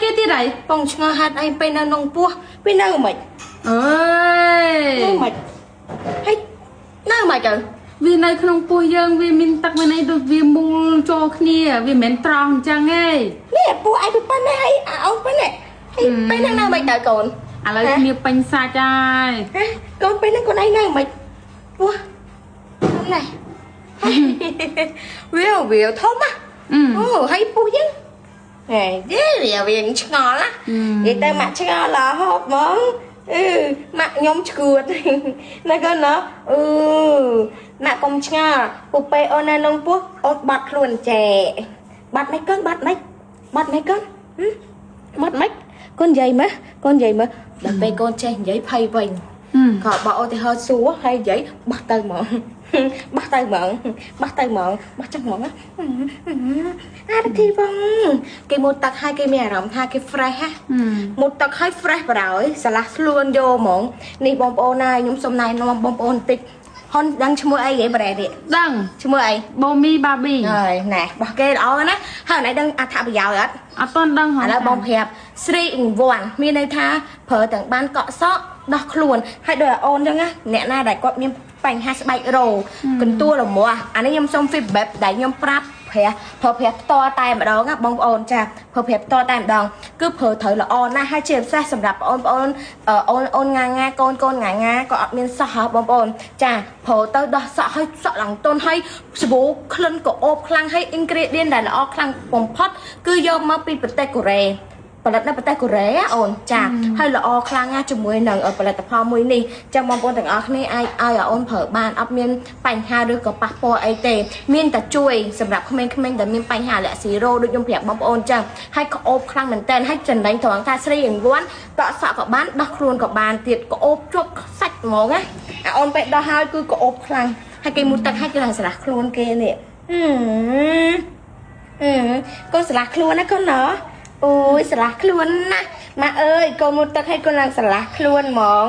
គេទៀតហើយ បងឆ្ងល់ហេតុអីពេលនៅក្នុងពោះវានៅមិន អើយ នៅមិនហើយនៅមិនទៅ វានៅក្នុងពោះយើងវាមានទឹកមានអីដូចវាមូលចូលគ្នាវាមិនមែនត្រង់អញ្ចឹងទេ នេះពោះឯងពីប៉ុណ្ណេះហើយអូនប៉ុណ្ណេះហើយពេលហ្នឹងនៅមិនទៅកូន ឥឡូវគ្នាពេញសាច់ហើយ ហ៎កូនពេលហ្នឹងកូនឯងនៅមិនពោះនេះវាធំណាអូហើយពោះយើងហេវាឆ្ងល់ណានិយាយទៅម៉ាក់ឆ្ងល់រហូតហ្មងអឺម៉ាក់ខ្ញុំឈួតណាកូនណាអឺម៉ាក់កុំឆ្ងល់ពូពេលអូននៅក្នុងពោះអូនបាត់ខ្លួនចែបាត់មិនកូនបាត់មិចបាត់មិនកូនបាត់មិចកូននិយាយមើលកូននិយាយមើលដល់ពេលកូនចេះនិយាយភ័យវិញក៏បើឧទាហរណ៍សួរហើយនិយាយបោះទៅហ្មងបោះទៅហ្មងបោះទៅហ្មងបោះចឹងហ្មងអារធីបងគេមុតទឹកឲ្យគេមានអារម្មណ៍ថាគេ fresh ហ่ะមុតទឹកឲ្យ fresh បណ្ដោយស្រឡះខ្លួនយកហ្មងនេះបងប្អូនណាខ្ញុំសុំណែនាំបងប្អូនបន្តិចហ៊ុនដឹងឈ្មោះអីហ៎ប្រែនេះ ដឹង ឈ្មោះអី បូមីបាប៊ី ហើយណែរបស់គេល្អណាហើយណែដឹងអត្ថប្រយោជន៍អត់ អត់ទាន់ដឹងហ៎ ឥឡូវបងប្រាប់3 in 1មានន័យថាប្រើទាំងបានកក់សក់ដោះខ្លួនហើយដោយអូនចឹងណាអ្នកណាដែលគាត់មានបញ្ហាស្បែករោកន្ទួលរមាស់អានេះខ្ញុំសុំ feedback ដែលខ្ញុំប្រាប់ប្រាស់ប្រើប្រាស់ផ្ទាល់តែម្ដងណាបងប្អូនចាប្រើប្រាស់ផ្ទាល់តែម្ដងគឺប្រើត្រូវល្អណាស់ហើយជាពិសេសសម្រាប់បងប្អូនអូនអូនងាងាកូនកូនងាងាក៏អត់មានសោះហ៎បងប្អូនចាប្រើទៅដោះសក់ឲ្យសក់ឡើងទន់ហើយសាប៊ូក្លិនក៏អូបខ្លាំងហើយ ingredient ដែលល្អខ្លាំងបំផុតគឺយកមកពីប្រទេសកូរ៉េផលិតនៅប្រទេសកូរ៉េអូនចាហើយល្អខ្លាំងណាស់ជាមួយនឹងផលិតផលមួយនេះចឹងបងប្អូនទាំងអស់គ្នាអាចឲ្យអូនប្រើបានអត់មានបញ្ហាឬក៏ប៉ះពាល់អីទេមានតែជួយសម្រាប់ក្មេងៗដែលមានបញ្ហាលាក់ស៊ីរ៉ូដូចខ្ញុំប្រាប់បងប្អូនចឹងហើយក្អូបខ្លាំងមែនតើហើយចំណេញត្រង់ថាស្រីអង្វាន់កក់សក់ក៏បានដោះខ្លួនក៏បានទៀតក្អូបជាប់សាច់ហ្មងណាអាអូនពេលដោះហើយគឺក្អូបខ្លាំងហើយគេមុតទឹកហើយគេឡើងស្រះខ្លួនគេនេះអឺកូនស្រះខ្លួនណាកូនណអូយស្រឡះខ្លួនណាស់ម៉ាក់អើយកូនមុតទឹកឲ្យកូនឡើងស្រឡះខ្លួនហ្មង